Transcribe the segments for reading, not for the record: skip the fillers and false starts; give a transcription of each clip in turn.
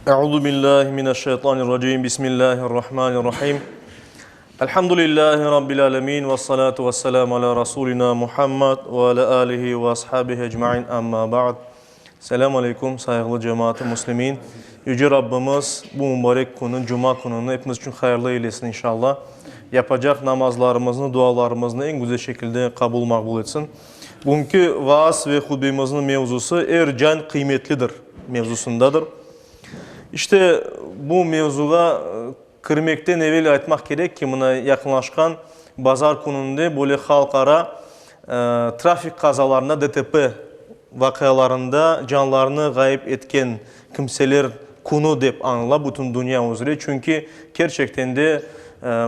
Euzu billahi mineşşeytanirracim. Bismillahirrahmanirrahim. Elhamdülillahi rabbil alemin ve salatu vesselamu ala rasulina Muhammed ve ala alihi ve ashabihi ecmain. Amma ba'd. Selam aleykum, sayğılı cemaat-ı muslimin. Yüce Rabbimiz bu mübarek künü, cuma kününi epimiz içün hayırlı eylesin inşallah. Yapacaq namazlarımıznı, dualarımıznı eñ güzel şekilde qabul maqbul etsin. Bugünki vaaz ve hutbemizniñ mevzusı Er can qıymetlidir mevzusındadır. İşte, bu mevzuğa kirmekten evel aytmaq kerek ki, mına yaqınlaşqan bazar kününde böyle halqara trafik qazalarında, DTP vaqialarında canlarını ğayıp etken kimseler künü dep añıla bütün dünya üzre. Çünki kerçekten de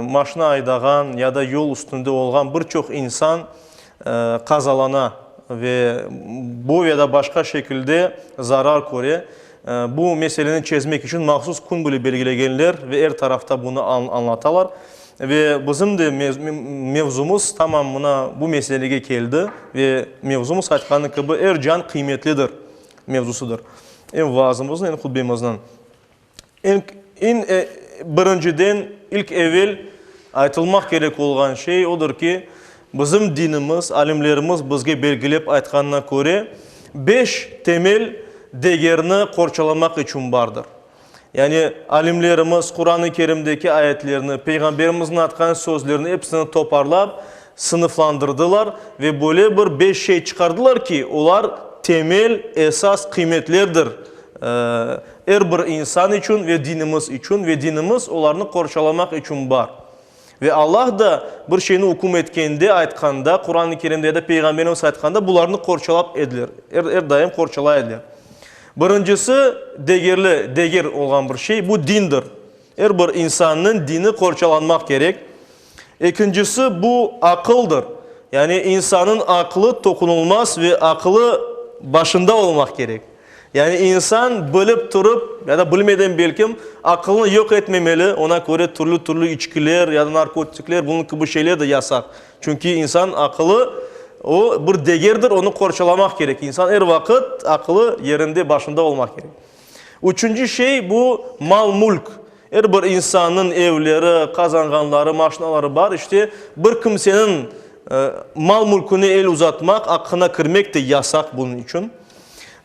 maşina aydağan ya da yol üstünde olğan bir çoq insan qazalana ve bu ya da başqa şekilde zarar köre. Bu meseleni çezmek içün mahsus kün bile belgilegenler ve er tarafta bunı añlatalar. Ve bizim de mevzumız tamam mına bu meselege keldi ve mevzumız aytqanı kibi er can qıymetlidir mevzusıdır. Em vaazımıznıñ, em hutbemizniñ. Eñ birinciden, ilk evel aytılmaq kerek olğan şey odır ki, bizim dinimiz, alimlerimiz bizge belgilep aytqanına köre, beş temel degerni qorçalamaq içün bardır. Yani alimlerimiz Quran-ı Kerimdeki ayetlerni, Peyğamberimizniñ aytqan sözlerini episini toparlap, sınıflandırdılar ve böyle bir beş şey çıqardılar ki, olar temel, esas qıymetlerdir Er bir insan içün ve dinimiz içün, ve dinimiz olarnı qorçalamaq içün bar. Ve Allah da bir şeyni üküm etkende, aytqanda, Quran-ı Kerimde ya da Peyğamberimiz aytqanda, bularnı qorçalap ediler, er, er daim qorçalay ediler. Birincisi, degerli, deger olğan bir şey, bu dindir. Er bir insannıñ dini qorçalanmaq kerek. Ekincisi, bu aqıldır. Yani insannıñ aqlı toqunılmaz ve aqılı başında olmaq kerek. Yani insan bilip turıp, ya da bilmeden belkim, aqılını yoq etmemeli, oña köre türlü-türlü içkiler ya da narkotikler, bunıñ kibi şeyler de yasaq. Çünki insan aqılı, o, bir degerdir, onı qorçalamaq kerek. İnsan er vaqıt aqılı yerinde, başında olmaq kerek. Üçünci şey, bu mal-mülk. Er bir insannıñ evleri, qazanğanları, maşinaları bar. İşte, bir kimseniñ mal-mülküne el uzatmaq, aqqına kirmek de yasaq bunıñ içün.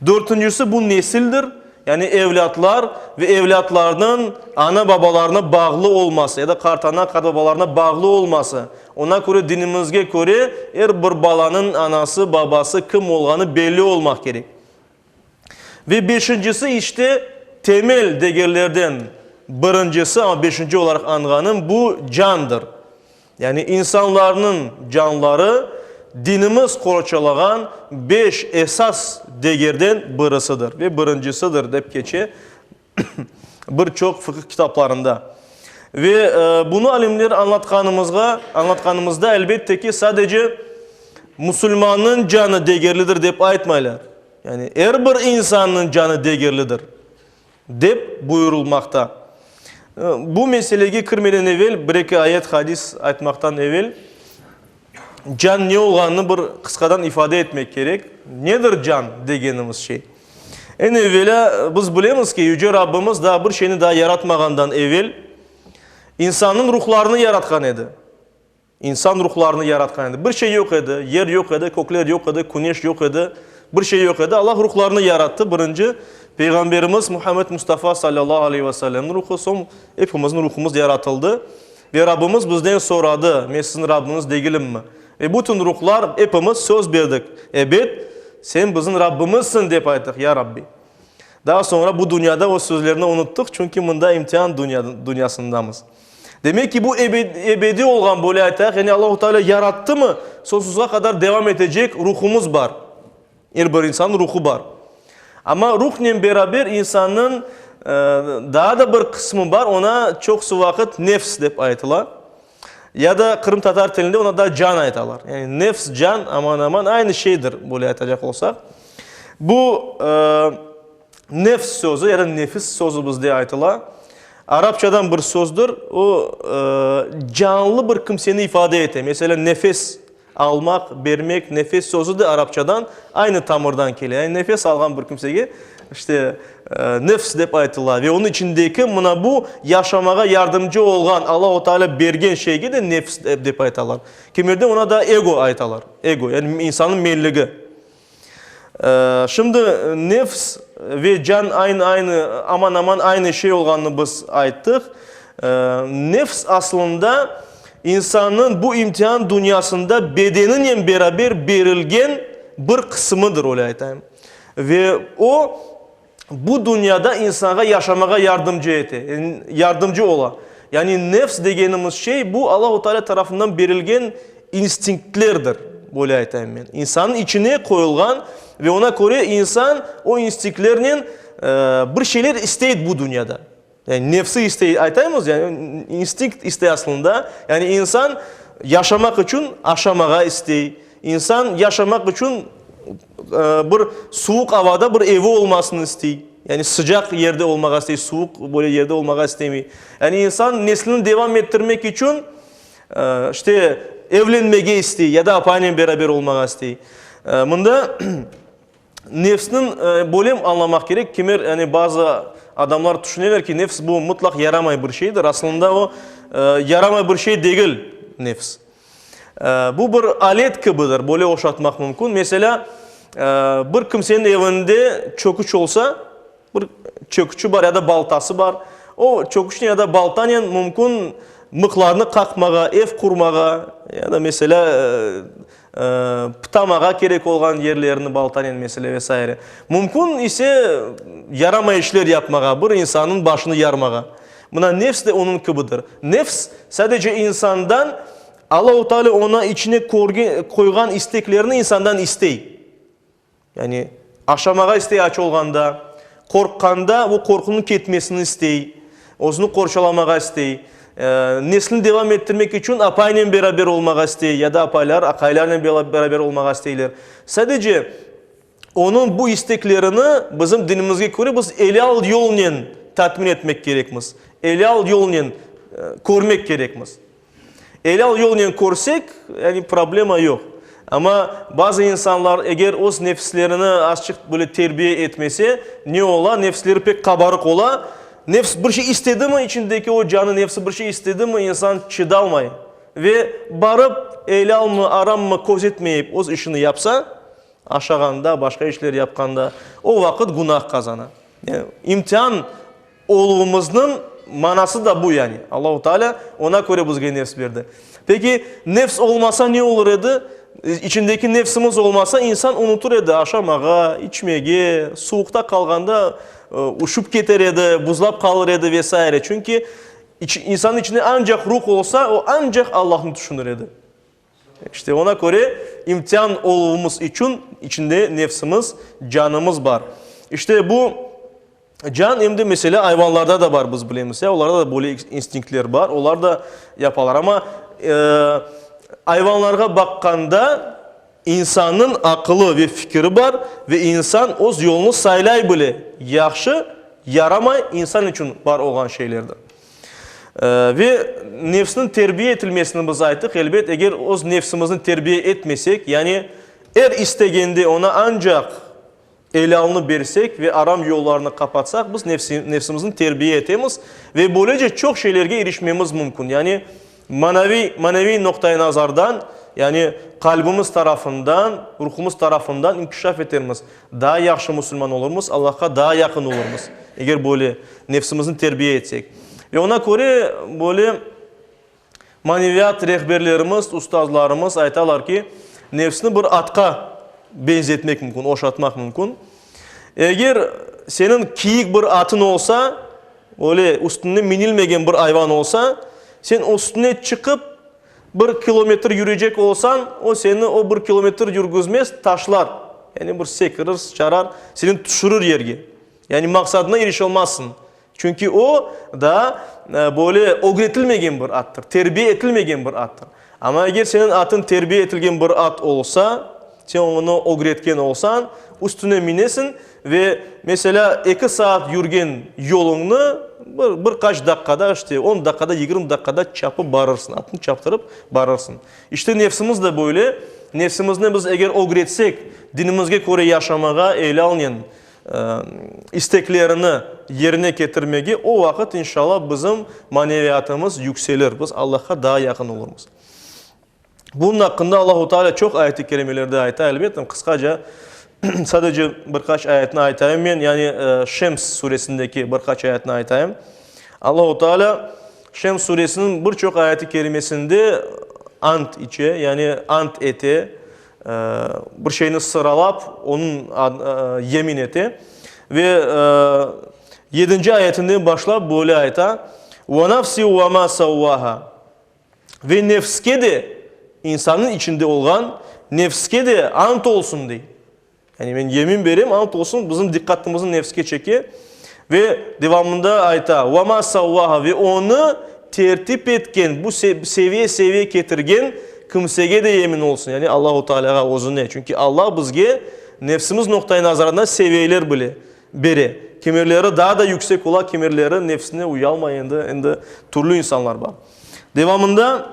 Dörtüncisi, bu nesildir, yani evlâtlar ve evlâtlarnıñ ana-babalarına bağlı olması ya da qartana, qartbabalarına bağlı olması. Oña köre, dinimizge köre, er bir balanıñ anası, babası kim olğanı belli olmaq kerek. Ve beşincisi, işte, temel degerlerden birincisi, amma beşinci olaraq añğanım, bu candır. Yani insanlarnıñ canları dinimiz qorçalağan beş esas degerden birisidir ve birincisidir, dep keçe bir çoq fıqıh kitaplarında. Ve bunı alimler añlatqanımızğa, añlatqanımızda, elbette ki, sadece musulmannıñ canı degerlidir dep aytmaylar. Yani er bir insannıñ canı degerlidir, dep buyurılmaqta. Bu meselege kirmeden evel, bir-eki ayet, hadis aytmaqtan evel, can ne olğanını bir qısqadan ifade etmek kerek. Nedir can degenimiz şey? Eñ evelâ, biz bilemiz ki, Yüce Rabbimiz daa bir şeyni daa yaratmağandan evel, insannıñ ruhlarını yaratqan edi. İnsan ruhlarını yaratqan edi. Bir şey yoq edi, yer yoq edi, kökler yoq edi, küneş yoq edi, bir şey yoq edi. Allah ruhlarını yarattı, birinci Peyğamberimiz Muhammed Mustafa salâllahu aleyhi ve sellemniñ ruhu, soñ epimizniñ ruhumız yaratıldı. Ve Rabbimiz bizden soradı, Men siziñ Rabbiñiz degilimmi? Ve bütün ruhlar, epimiz söz berdik, Ebet, Sen bizim Rabbimizsiñ, dep ayttıq, Ya Rabbi. Daa soñra bu dünyada o sözlerni unuttıq, çünki mında imtian dünyasındamız. Demek ki, bu ebediy olğan, böyle aytayıq, yani Allahu Teala yarattımı, soñsuzğa qadar devam etecek ruhumız bar. Er bir insannıñ ruhu bar. Amma ruhnen beraber insannıñ daa da bir qısmı bar, oña çoqusı vaqıt nefs dep aytıla. Ya da qırımtatar tilinde oña da can aytalar. Yani nefs, can aman-aman aynı şeydir, böyle aytacaq olsaq. Bu nefs sözü ya da nefis sözü bizde aytıla. Arapçadan bir sözdür. O, canlı bir kimseni ifade ete. Meselâ, nefes. Almaq, bermek, nefes sözü de arapçadan aynı tamırdan kele. Yani nefes alğan bir kimsege işte nefs dep aytıla. Ve onıñ içindeki mına bu yaşamağa yardımcı olğan Allahu Teala bergen şeyge de nefs dep aytalar. Kimerde oña da ego aytalar. Ego, yani insannıñ menligi. Şimdi nefs ve can aynı, aynı, aman-aman aynı şey olğanını biz ayttıq. Nefs aslında insannıñ bu imtian dünyasında bedeninen beraber berilgen bir qısımıdır, öyle aytayım. Ve o, bu dünyada insanğa yaşamağa yardımcı ete, yardımcı ola. Yani nefs degenimiz şey, bu Allahu Teala tarafından berilgen instinktlerdir, böyle aytayım men. İnsannıñ içine qoyulğan ve ona köre insan o instinktlernen bir şeyler istey bu dünyada. Yani nefsi istey aytaymız, yani instinkt istey aslında. Yani insan yaşamaq içün aşamağa istey. İnsan yaşamaq içün bir suvuq avada bir evi olmasını istey. Yani sıcaq yerde olmağa istey, suvuq böyle yerde olmağa istemey. Yani insan neslini devam ettirmek içün işte evlenmege istey ya da apayınen beraber olmağa istey. Mında Nefsniñ böyle añlamaq kerek, kimer, yani bazı adamlar tüşüneler ki, nefs bu mıtlaq yaramay bir şeydir. Aslında o, yaramay bir şey degil, nefs. Bu bir alet kibidir, böyle oşatmaq mümkün. Meselâ, bir kimseniñ evinde çöküç olsa, Bir çöküçi bar ya da baltası bar. O çöküçnen ya da baltanen mümkün mıqlarnı qaqmağa, ev qurmağa ya da, meselâ, pıtamağa kerek olğan yerlerni baltanen, meselâ, ve saire. Mümkün ise yaramay işler yapmağa, bir insannıñ başını yarmağa. Mına nefs de onıñ kibidir. Nefs sadece insandan Allahu Teala ona içine qoyğan isteklerni insandan istey. Yani, aşamağa istey aç olğanda, qorqqanda o qorqunıñ ketmesini istey, özüni qorçalamağa istey, neslini devam ettirmek içün apaynen beraber olmağa istey ya da apaylar aqaylarnen beraber olmağa isteyler. Sadece onıñ bu isteklerini bizim dinimizge köre biz elâl yolnen tatmin etmek kerekmiz, elâl yolnen körmek kerekmiz. Elâl yolnen körsek, yani problema yoq. Amma bazı insanlar eger öz nefislerini azçıq böyle terbiye etmese, ne ola? Nefisleri pek qabarıq ola. Nefs bir şey istedimi, içindeki o canı, nefsi bir şey istedimi, insan çıdalmay. Ve barıp, elâlmı, arammı közetmeyip öz işini yapsa, aşağanda, başqa işler yapqanda, o vaqıt günah qazana. Yani imtian Oluvımıznıñ manası da bu yani. Allahu Teala ona köre bizge nefs berdi. Peki, nefs olmasa ne olur edi? İçindeki nefsimiz olmasa, insan unutur edi aşamağa, içmege, suvuqta qalğanda üşüp keter edi, buzlap qalır edi ve saire. Çünki insannıñ içinde ancaq ruh olsa, o ancaq Allahnı tüşünir edi. İşte ona köre imtian oluvımız içün içinde nefsimiz, canımız bar. İşte bu can em de meselâ ayvanlarda da bar, biz bilemiz, ya, olarda da böyle instinktler bar, olar da yapalar. Amma ayvanlarğa baqqanda insannıñ aqılı ve fikiri bar ve insan öz yolunı saylay bile, yahşı, yaramay insan içün bar olğan şeylerdir. Ve nefsniñ terbiye etilmesini biz ayttıq. Elbet, eger öz nefsimizni terbiye etmesek, yani er istegende oña ancaq elâlnı bersek ve aram yollarını qapatsaq, biz nefsimizni terbiye etemiz ve böylece çoq şeylerge irişmemiz mümkün. Yani manaviy, maneviy noqtai nazardan, yani qalbimiz tarafından, ruhumız tarafından inkişaf etermiz. Daa yahşı musulman olurmız, Allahqa daa yaqın olurmız, eger böyle nefsimizni terbiye etsek. Ve ona köre böyle maneviyat rehberlerimiz, ustazlarımız aytalar ki, nefsni bir atqa beñzetmek mümkün, oşatmaq mümkün. Eger seniñ kiyik bir atıñ olsa, öyle üstüne minilmegen bir ayvan olsa, sen üstüne çıqıp, Bir kilometr yürecek olsañ, o seni o bir kilometr yürgüzmez, taşlar, yani bir sekirir, sıçarar, seni tüşürir yerge. Yani maqsadına irişalmazsıñ. Çünki o daa böyle ögretilmegen bir attır, terbiye etilmegen bir attır. Amma eger seniñ atıñ terbiye etilgen bir at olsa, Sen onı ögretken olsañ, üstüne minesiñ ve, meselâ, eki saat yürgen yoluñnı bir, bir qaç daqqada, işte, on daqqada, 20 daqqada çapıp barırsıñ, atnı çaptırıp barırsıñ. İşte, nefsimiz de böyle. Nefsimizni biz eger ögretsek, dinimizge köre yaşamağa, elâlnen isteklerini yerine ketirmege, o vaqıt, inşallah, bizim maneviyatımız yükselir, biz Allahqa daa yaqın olurmız. Bunıñ aqqında Allahu Teala çoq ayet-i kerimelerde ayta, elbette, qısqaca, sadece bir qaç ayetni aytayım men, yani Şems suresindeki bir qaç ayetni aytayım. Allahu Teala Şems suresiniñ bir çoq ayet-i kerimesinde ant içe, yani ant ete, bir şeyni sıralap, onıñ yemin ete. Ve yedinci ayetinden başlap böyle ayta, Ve nafsi ve ma savvaha. Ve nefske de, insannıñ içinde olğan nefske de ant olsun, dey. Yani men yemin berem, ant olsun, bizim diqqatımıznı nefske çeke. Ve devamında ayta, Ve ma savvaha, ve onı tertip etken, bu seviye-seviye ketirgen kimsege de yemin olsun, yani Allahu Tealâğa özüne. Çünki Allah bizge nefsimiz noqtai nazarından seviyeler bile bere. Kimerleri daa da yüksek ola, kimerleri nefsine uyalmay endi, endi türlü insanlar bar. Devamında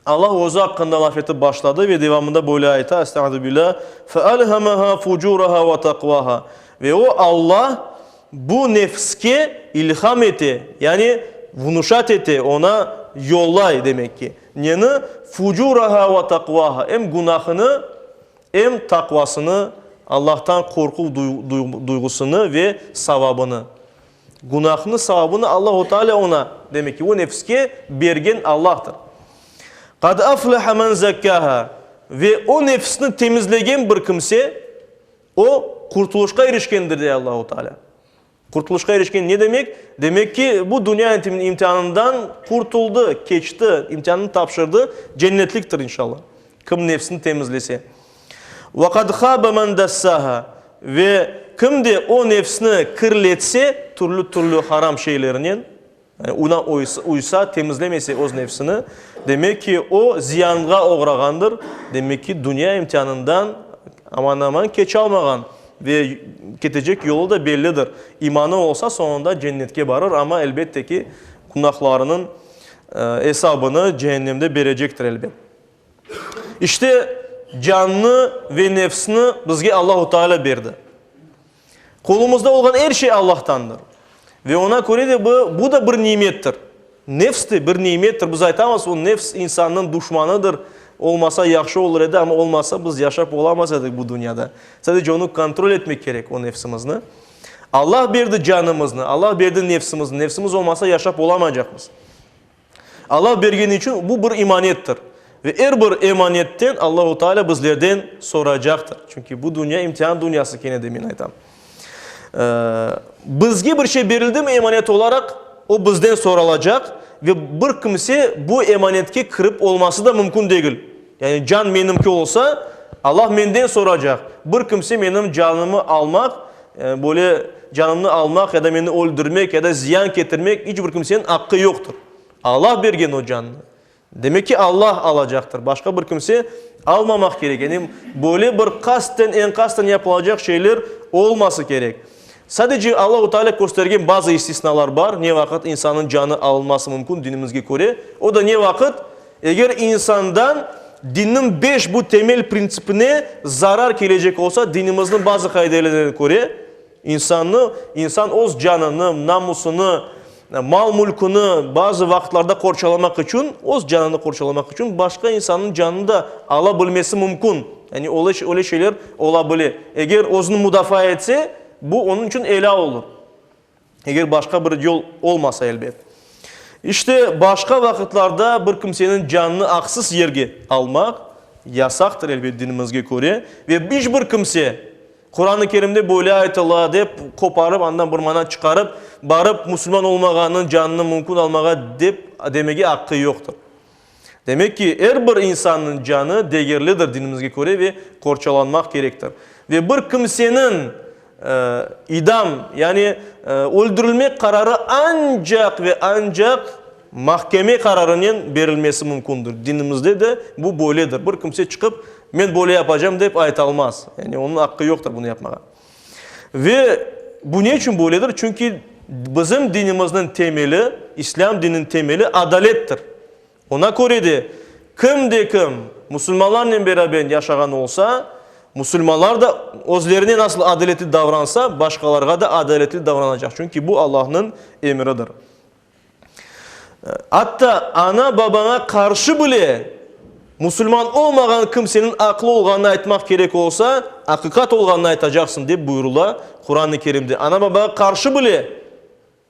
Allah özü aqqında laf etip başladı ve devamında böyle ayta, Estaizu billah, Fealhamaha fucuraha ve taqvaha. Ve o Allah bu nefske ilham ete, yani vnuşat ete, ona yollay demek ki. Neni? Fucuraha ve taqvaha, em günahını, em taqvasını, Allahtan qorquv duyğusını ve savabını. Günahnı, savabını Allahu Teala oña, demek ki, o nefske bergen Allahtır. Qad aflaha men zekkâha, ve o nefsni temizlegen bir kimse, o, qurtulışqa irişkendir, dey Allahu Teala. Qurtulışqa irişken ne demek? Demek ki, bu dünya imtianından qurtuldı, keçti, imtianını tapşırdı, cennetliktir, inşallah, kim nefsini temizlese. Ve qad hâbe men dassâhâ, ve kim de o nefsni kirletse türlü-türlü haram şeylerinen, yani ona uysa, temizlemese öz nefsini, demek ki, o ziyanğa oğrağandır, demek ki, dünya imtianından aman-aman keçalmağan ve ketecek yolu da bellidir. İmanı olsa, soñunda cennetke barır, amma, elbette ki, günahlarınıñ esabını cehennemde berecektir, elbet. İşte, cannı ve nefsni bizge Allahu Teala berdi. Qolumızda olğan er şey Allahtandır. Ve oña köre de bu, bu da bir nimettir. Nefs de bir nimettir. Biz aytamız, o nefs insannıñ duşmanıdır, olmasa yahşı olur edi, amma olmasa biz yaşap olamaz edik bu dünyada. Sadece onı kontrol etmek kerek, o nefsimizni. Allah berdi canımıznı, Allah berdi nefsimizni. Nefsimiz olmasa yaşap olamaycaqmız. Allah bergeni içün bu bir emanettir. Ve er bir emanetten Allahu Teala bizlerden soracaqtır. Çünki bu dünya imtian dünyası, kene de men aytam. Bizge bir şey berildimi emanet olaraq, o bizden soralacaq ve bir kimse bu emanetke kirip olması da mümkün degil. Yani can menimki olsa, Allah menden soracaq. Bir kimse menim canımı almaq, böyle canımnı almaq ya da meni öldürmek ya da ziyan ketirmek iç bir kimseniñ aqqı yoqtır. Allah bergen o cannı. Demek ki, Allah alacaqtır. Başqa bir kimse almamaq kerek. Yani böyle bir qasten, eñqasten yapılacaq şeyler olması kerek. Sadece Allahu Teala köstergen bazı istisnalar bar, ne vaqıt insannıñ canı alınması mümkün dinimizge köre. O da ne vaqıt? Eger insandan dinniñ beş bu temel printsipine zarar kelecek olsa, dinimizniñ bazı qaidelerine köre, insannı, insan öz canını, namusını, mal-mülküni bazı vaqıtlarda qorçalamaq içün, öz canını qorçalamaq içün başqa insannıñ canını da ala bilmesi mümkün. Yani öyle şeyler ola bile. Eger özüni mudafaa etse, bu onıñ içün elâ olur. Eger başqa bir yol olmasa, elbet. İşte, başqa vaqıtlarda bir kimseniñ canını aqsız yerge almaq yasaqtır, elbet, dinimizge köre. Ve iç bir kimse, Quran-ı Kerimde böyle aytıla, dep qoparıp, andan bir mana çıqarıp, barıp, musulman olmağannıñ canını mümkün almağa dep demege aqqı yoqtır. Demek ki, er bir insannıñ canı degerlidir dinimizge köre ve qorçalanmaq kerektir. Ve bir kimseniñ idam, yani öldürilmek qararı ancaq ve ancaq mahkeme qararınen berilmesi mümkündir. Dinimizde de bu böyledir. Bir kimse çıqıp. Men böyle yapacam dep aytalmaz. Yani onıñ aqqı yoqtır bunı yapmağa. Ve bu ne içün böyledir? Çünki bizim dinimizniñ temeli, İslâm dininiñ temeli adalettir. Oña köre de, kim de kim musulmanlarnen beraber yaşağan olsa, musulmanlar da özlerine nasıl adaletli davransa, başqalarğa da adaletli davranacaq. Çünki bu Allahnıñ emridir. Atta ana-babaña qarşı bile musulman olmağan kimseniñ aqlı olğanını aytmaq kerek olsa, aqiqat olğanını aytacaqsıñ, dep buyurıla Quran-ı Kerimde. Ana-babağa qarşı bile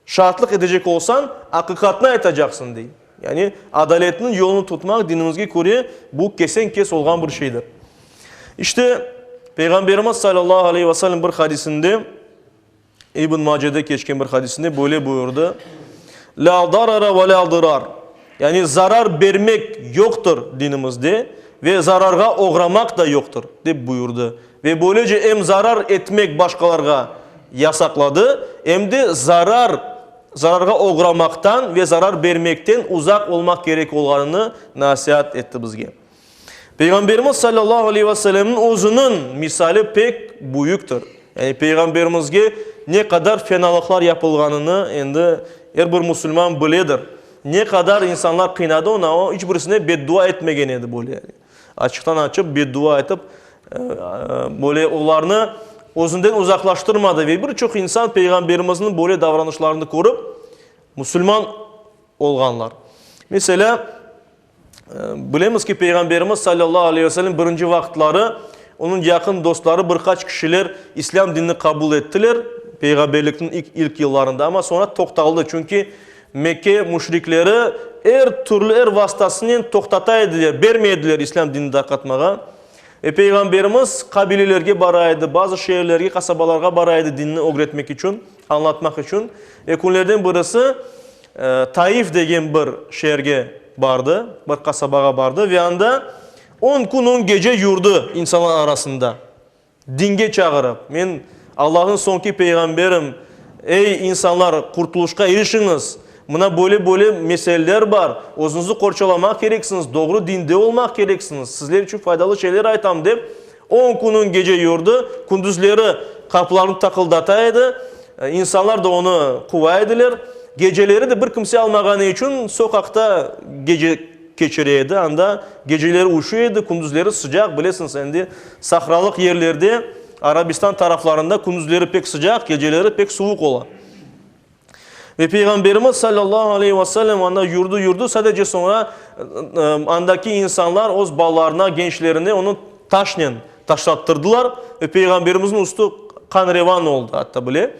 şaatlıq etecek olsañ, aqiqatnı aytacaqsıñ, dey. Yani adaletniñ yolunı tutmaq dinimizge köre bu kesen-kes olğan bir şeydir. İşte, Peyğamberimiz salâllahu aleyhi ve sellem bir hadisinde, İbn Macede keçken bir hadisinde böyle buyurdı, Lâ darara ve lâ dırar, yani zarar bermek yoqtır dinimizde ve zararğa oğramaq da yoqtır, dep buyurdı. Ve böylece em zarar etmek başqalarğa yasaqladı, em de zarar, zararğa oğramaqtan ve zarar bermekten uzaq olmaq kerek olğanını nasiat etti bizge. Peyğamberimiz salâllahu aleyhi ve sellemniñ özüniñ misali pek büyüktir. Yani Peyğamberimizge ne qadar fenalıqlar yapılğanını endi er bir musulman biledir. Ne qadar insanlar qıynadı onı, o iç birisine beddua etmegen edi böyle yani. Açıqtan-açıq beddua etip, böyle olarnı özünden uzaqlaştırmadı ve bir çoq insan Peyğamberimizniñ böyle davranışlarını körip, musulman olğanlar. Meselâ, Bilemiz ki, Peyğamberimiz salâllahu aleyhi ve sellem birinci vaqıtları onıñ yaqın dostları bir qaç kişiler İslâm dinini qabul ettiler, peyğamberlikniñ ilk ilk yıllarında, amma soñra toqtaldı, çünki Mekke müşrikleri er türlü, er vastasınen toqtata ediler, bermey ediler İslâm dinini tarqatmağa. Ve Peyğamberimiz qabilelerge bara edi, bazı şeerlerge, qasabalarğa bara edi dinni ögretmek içün, añlatmaq içün. Ve künlerden birisi Taif degen bir şeerge bardı, bir qasabağa bardı ve anda on kün, on gece yurdi insanlar arasında, dinge çağırıp, Men Allahnıñ soñki peyğamberim, ey, insanlar, qurtulışqa irişiñiz, mına böyle-böyle meseleler bar, özüñizni qorçalamaq kereksiñiz, doğru dinde olmaq kereksiñiz, sizler içün faydalı şeyler aytam, dep, on kün, on gece yurdi, kündüzleri qapılarnı taqıldata edi, İnsanlar da onı quva ediler. Geceleri de bir kimse almağanı içün soqaqta gece keçire edi. Anda geceleri üşüy edi, kündüzleri sıcaq. Bilesiñiz, endi sahralıq yerlerde, Arabistan taraflarında kündüzleri pek sıcaq, geceleri pek suvuq ola. Ve Peyğamberimiz salâllahu aleyhi ve sellem anda yurdu, yurdu, sadece soñra andaki insanlar öz balalarına, gençlerine onı taşnen taşlattırdılar ve Peyğamberimizniñ üstü qan-revan oldı atta bile.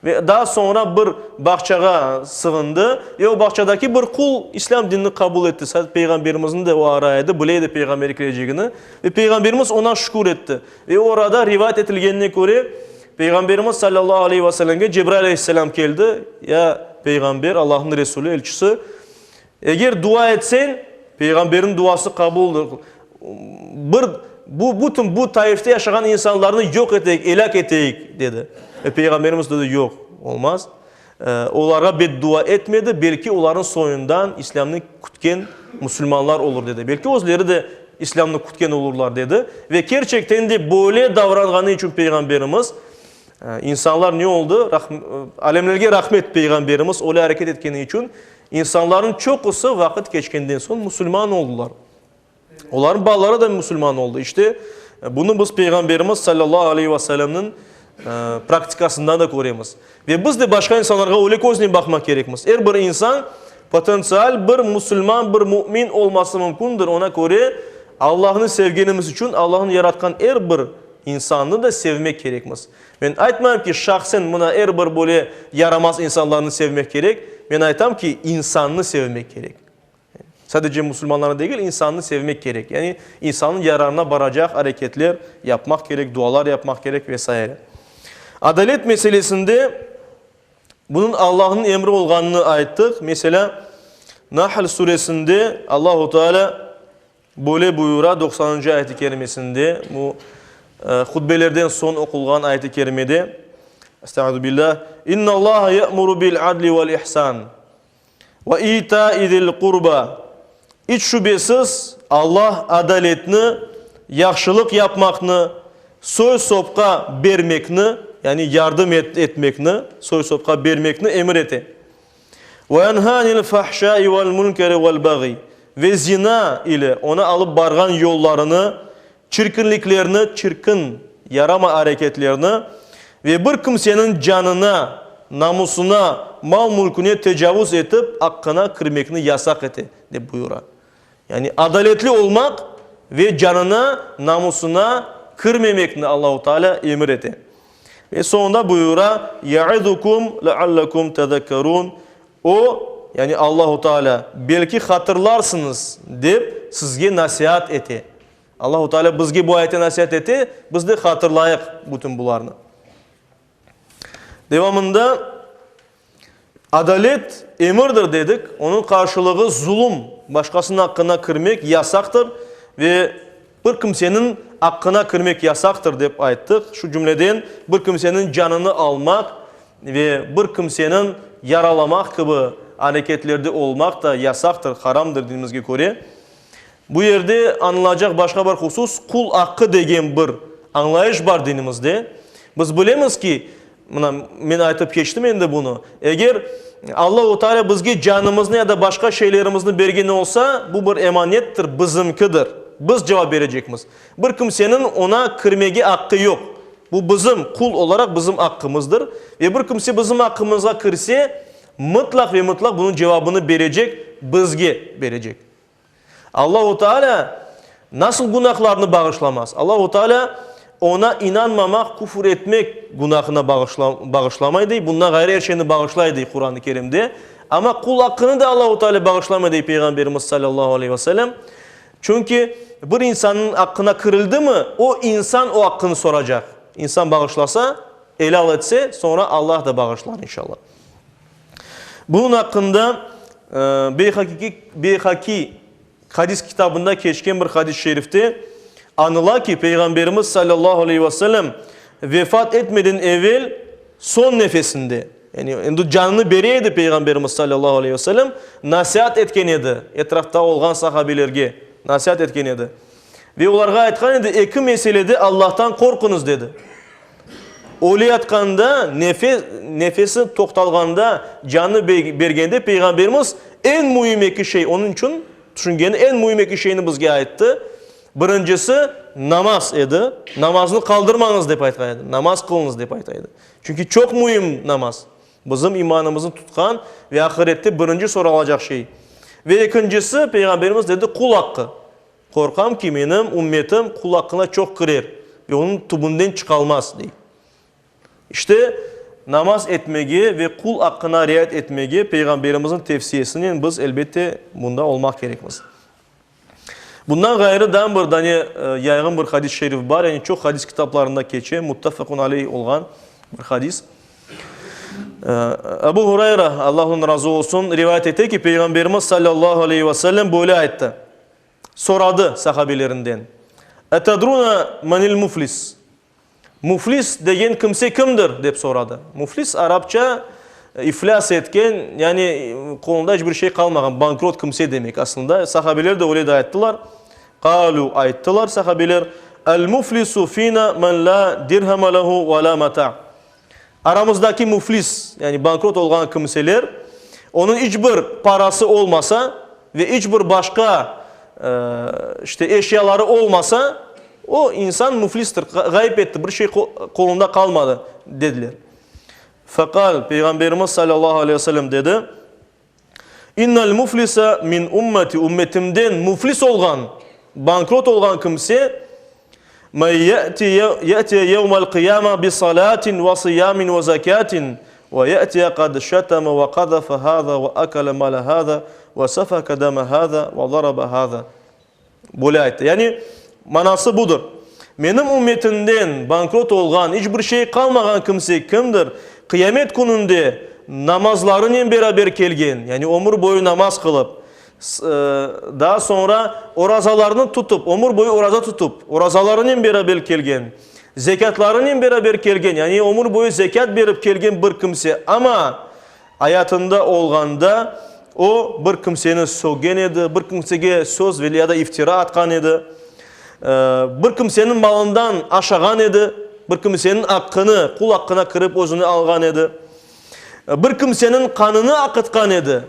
Ve daa soñra bir bağçağa sığındı ve o bağçadaki bir qul İslâm dinini qabul etti. Peyğamberimizniñ de o ara edi, bile edi Peyğamberi kelecegini. Ve Peyğamberimiz oña şükür etti. Ve orada rivayet etilgenine köre, Peyğamberimiz salâllahu aleyhi ve sellemge Cebrail aleyhisselâm keldi, Ya Peyğamber, Allahnıñ Resulü, elçisi, eger dua etseñ, Peyğamberniñ duası qabuldır, bir, bu, bütün bu Taifte yaşağan insanlarnı yoq eteyik, elâk eteyik, dedi. Ve Peyğamberimiz dedi, Yoq, olmaz. Olarğa beddua etmedi, belki olarnıñ soyundan İslâmnı kütken musulmanlar olur, dedi. Belki özleri de İslâmnı kütken olurlar, dedi. Ve kerçekten de böyle davranğanı içün Peyğamberimiz, insanlar ne oldı? Alemlerge rahmet Peyğamberimiz öyle areket etkeni içün, insanlarnıñ çoqusı vaqıt keçkenden soñ musulman oldılar. Olarnıñ balaları da musulman oldı. İşte, bunı biz Peyğamberimiz salâllahu aleyhi ve sellemniñ praktikasından da köremiz. Ve biz de başqa insanlarğa öyle köznen baqmaq kerekmiz. Er bir insan potentsial bir musulman, bir mümin olması mümkündir. Ona köre, Allahnı sevgenimiz içün Allahnıñ yaratqan er bir insannı da sevmek kerekmiz. Men aytmayım ki, şahsen mına er bir böyle yaramaz insanlarnı sevmek kerek. Men aytam ki, insannı sevmek kerek. Sadece musulmanlarnı degil, insannı sevmek kerek. Yani insannıñ yararına baracaq areketler yapmaq kerek, dualar yapmaq kerek ve saire. Adalet meselesinde bunıñ Allahnıñ emri olğanını ayttıq. Meselâ, Nahl suresinde Allahu Teala böyle buyura, doqsanıncı ayet-i kerimesinde, bu hutbelerden soñ oqulğan ayet-i kerimede, Estaizu billah, İnnallaha ye'muru bil adli vel ihsan. Ve ita'i zil-qurba, İç şübesiz, Allah adaletni. Yahşılıq yapmaqnı, soy-sopqa bermekni, yani yardım etmekni, soy-sopqa bermekni emir ete. Ve yenha anil fahşai vel münkeri vel baği, ve zina ile onı alıp barğan yollarını, çirkinliklerni, çirkin, yaramay areketlerni ve bir kimseniñ canına, namusına, mal-mülküne tecavuz etip aqqına kirmekni yasaq ete, dep buyura. Yani adaletli olmaq ve canına, namusına kirmemekni Allahu Teala emir ete. Ve soñunda buyura, Yaizukum leallekum tezekkerun, O, yani Allahu Teala, belki hatırlarsıñız dep sizge nasiat ete. Allahu Teala bizge bu ayette nasiat ete, biz de hatırlayıq bütün bularnı. Devamında Adalet, emirdir dedik, onıñ qarşılığı zulum, başqasınıñ aqqına kirmek yasaqtır ve bir kimseniñ aqqına kirmek yasaqtır dep ayttıq. Şu cümleden, bir kimseniñ canını almaq ve bir kimseniñ yaralamaq kibi areketlerde olmaq da yasaqtır, haramdır dinimizge köre. Bu yerde añılacaq başqa bir husus, qul aqqı degen bir añlayış bar dinimizde. Biz bilemiz ki, mına, men aytıp keçtim endi bunı, eger Allahu Teala bizge canımıznı ya da başqa şeylerimizni bergen olsa, bu bir emanettir, bizimkidir. Biz cevap berecekmiz. Bir kimseniñ oña kirmege aqqı yoq. Bu bizim, qul olaraq bizim aqqımızdır. Ve bir kimse bizim aqqımızğa kirse, mıtlaq ve mıtlaq bunıñ cevabını berecek, bizge berecek. Allahu Teala nasıl günahlarnı bağışlamaz? Allahu Teala Oña inanmamaq, küfür etmek günahına bağışlamay dey, bundan ğayrı er şeyni bağışlay dey Quran-ı Kerimde. Amma qul aqqını da Allahu Teala bağışlamay dey Peyğamberimiz salâllahu aleyhi ve sellem. Çünki bir insannıñ aqqına kirildimi, o insan o aqqını soracaq. İnsan bağışlasa, elâl etse, soñra Allah da bağışlar inşallah. Bunıñ aqqında Beyhaki hadis kitabında keçken bir hadis-i şerifte añıla ki, Peyğamberimiz salâllahu aleyhi ve sellem vefat etmeden evel soñ nefesinde, yani endi canını bere edi Peyğamberimiz salâllahu aleyhi ve sellem, nasiat etken edi, etrafta olğan sahabelerge nasiat etken edi. Ve olarğa aytqan edi, eki meselede Allahtan qorquñız, dedi. Öleyatqanda, nefesi toqtalğanda, canını bergende Peyğamberimiz eñ müim eki şey, onıñ içün tüşüngeni eñ müim eki şeyni bizge ayttı. Birincisi, namaz edi. Namaznı qaldırmañız, dep aytqan edi. Namaz qılıñız, dep ayta edi. Çünki çoq müim namaz. Bizim imanımıznı tutqan ve ahirette birinci soralacaq şey. Ve ekincisi, Peyğamberimiz dedi, qul aqqı. Qorqam ki, menim ümmetim qul aqqına çoq kirer ve onıñ tübünden çıqalmaz, dey. İşte, namaz etmege ve qul aqqına riayet etmege Peyğamberimizniñ tevsiyesinen biz, elbette, bunda olmaq kerekmiz. Bundan ğayrı, daa bir dane yayğın bir hadis-i şerif bar, yani çoq hadis kitaplarında keçe, muttefaqun aleyh olğan bir hadis. Ebu Hurayra, Allah ondan razı olsun, rivayet ete ki, Peyğamberimiz sallallahu aleyhi ve sellem böyle ayttı, soradı sahabelerinden, Etedruna menil muflis? Muflis degen kimse kimdir? dep soradı. Muflis arapça iflâs etken, yani qolunda iç bir şey qalmağan, bankrot kimse demek aslında. Sahabeler de öyle de ayttılar. Qalu, ayttılar sahabeler, El muflisu fina men la dirhama lehu ve la mata. Aramızdaki muflis, yani bankrot olğan kimseler, onıñ iç bir parası olmasa ve iç bir başqa, işte, eşyaları olmasa, o insan muflistir, ğayıp etti, bir şey qolunda qalmadı, dediler. Feqal, Peyğamberimiz salâllahu aleyhi ve sellem dedi, İnnel muflise min ümmeti, ümmetimden muflis olğan, bankrot olğan kimse, men ye'tiye yevmel qıyame bi salatin ve siyamin ve zekatin ve ye'tiye kad şeteme ve kazafe hâzâ ve akale male hâzâ ve sefeke deme hâzâ ve darabe hâzâ. Böyle ayttı. Yani, manası budır. Menim ümmetimden bankrot olğan, iç bir şey qalmağan kimse kimdir? Qıyamet kününde namazlarınen beraber kelgen, yani ömür boyu namaz qılıp, daa soñra orazalarını tutıp, ömür boyu oraza tutıp, orazalarınen beraber kelgen, zekâtlarınen beraber kelgen, yani ömür boyu zekât berip kelgen bir kimse, amma Ayatında olğanda o, bir kimseni söggen edi, bir kimsege söz ve ya da iftira atqan edi. Bir kimseniñ malından aşağan edi, bir kimseniñ aqqını, qul aqqına kirip özüne alğan edi. Bir kimseniñ qanını aqıtqan edi,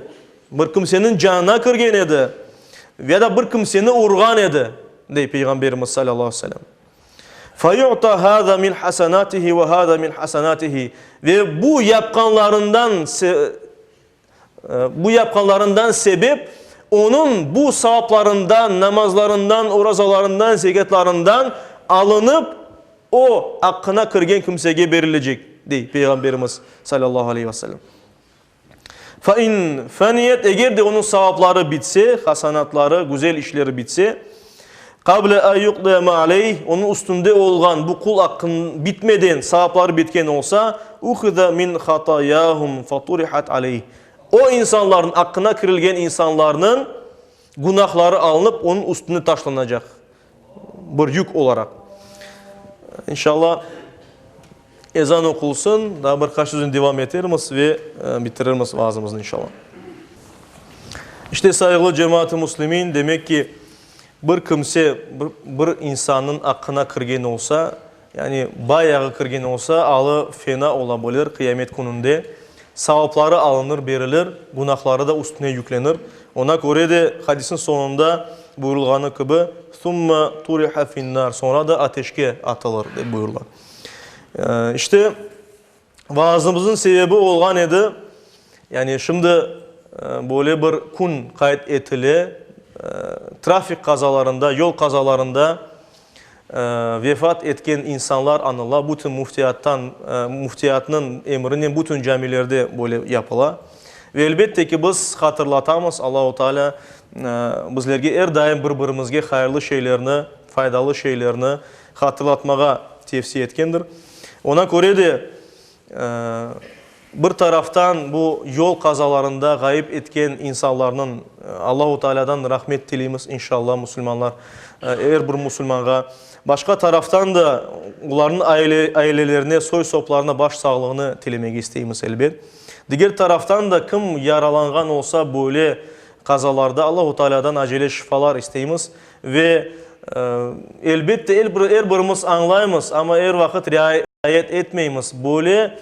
bir kimseniñ canına kirgen edi ya da bir kimseni urğan edi, dey Peyğamberimiz salâllahu aleyhi ve sellem. Feyu'ta hâzâ min hasenâtihi ve hâzâ min hasenâtihi ve bu yapqanlarından Bu yapqanlarından sebep onıñ bu savaplarından, namazlarından, orazalarından, zekâtlarından alınıp, o, aqqına kirgen kimsege berilecek, dey Peyğamberimiz, salâllahu aleyhi ve sellem. Fe in feniyet, eger de onıñ savapları bitse, hasanatları, güzel işleri bitse, Qable en yuqdiya ma aleyh, onıñ üstünde olğan bu qul aqqın bitmeden savapları bitken olsa, uhiza min hatayahum faturihat aleyh, o insanlarnıñ, aqqına kirilgen insanlarnıñ günahları alınıp, onıñ üstüne taşlanacaq, bir yük olaraq. İnşallah, ezan oqulsın, daa bir qaç söznen devam etermiz ve bitirirmiz vaazımıznı, inşallah. İşte, sayğılı cemaat-ı müslimin, demek ki, Bir kimse bir insannıñ aqqına kirgen olsa, yani bayağı kirgen olsa, alı fena ola bilir qıyamet kününde. Savapları alınır, berilir, günahları da üstüne yüklenir. Ona köre de hadisniñ soñunda buyurılğanı kibi, Thumma turiha fin-nar, soñra da ateşke atılır, dep buyurıla. İşte, Vaazımıznıñ sebebi olğan edi, yani şimdi böyle bir kün qayd etile, trafik qazalarında, yol qazalarında vefat etken insanlar añıla, bütün müftiyattan, müftiyatnıñ emrinen bütün camilerde böyle yapıla. Ve elbette ki, biz hatırlatamız, Allahu Teala bizlerge er daim bir-birimizge hayırlı şeylerni, faydalı şeylerni hatırlatmağa tevsiye etkendir. Oña köre de, bir taraftan bu yol qazalarında ğayıp etken insanlarnıñ Allahu Tealâdan rahmet tileymiz, inşallah, musulmanlar, er bir musulmanğa. Başqa taraftan da, olarnıñ ailelerine, soy-soplarına baş sağlığını tilemege isteymiz, elbet. Diger taraftan da, kim yaralanğan olsa böyle qazalarda, Allahu Tealâdan acele şifalar isteymiz. Ve, elbette, er birimiz añlaymız, amma er vaqıt riayet etmeymiz. Böyle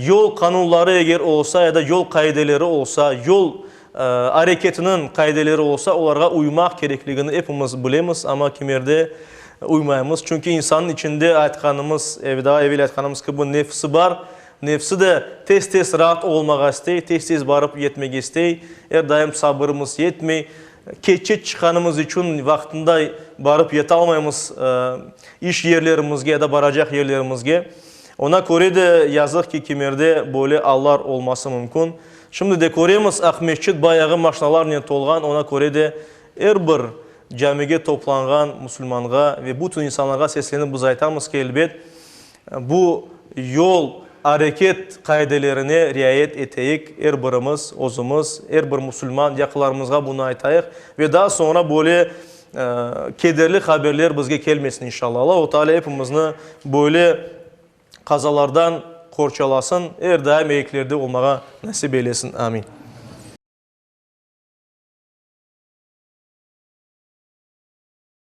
yol qanunları eger olsa ya da yol qaideleri olsa, yol areketiniñ qaideleri olsa, olarğa uymaq kerekligini epimiz bilemiz, amma kimerde uymaymız. Çünki insannıñ içinde aytqanımız, daa evel aytqanımız kibi, nefsi bar. Nefsi de tez-tez raat olmağa istey, tez-tez barıp yetmege istey. Er daim sabırımız yetmey. Keççe çıqqanımız içün vaqtında barıp yetalmaymız iş yerlerimizge ya da baracaq yerlerimizge. Oña köre de, yazıq ki, kimerde böyle allar olması mümkün. Şimdi de köremiz, Aqmescit bayağı maşnalarnen tolğan, oña köre de er bir camige toplanğan musulmanğa ve bütün insanlarğa seslenip biz aytamız ki, elbet, Bu yol areket qaidelerine riayet eteyik, er birimiz, özümiz, er bir musulman, yaqınlarımızğa bunı aytayıq ve daa soñra böyle kederli haberler bizge kelmesin, inşallah. Allahu Teala epimizni böyle qazalardan qorçalasın, er daim eyiklerde olmağa nasip eylesin. Amin.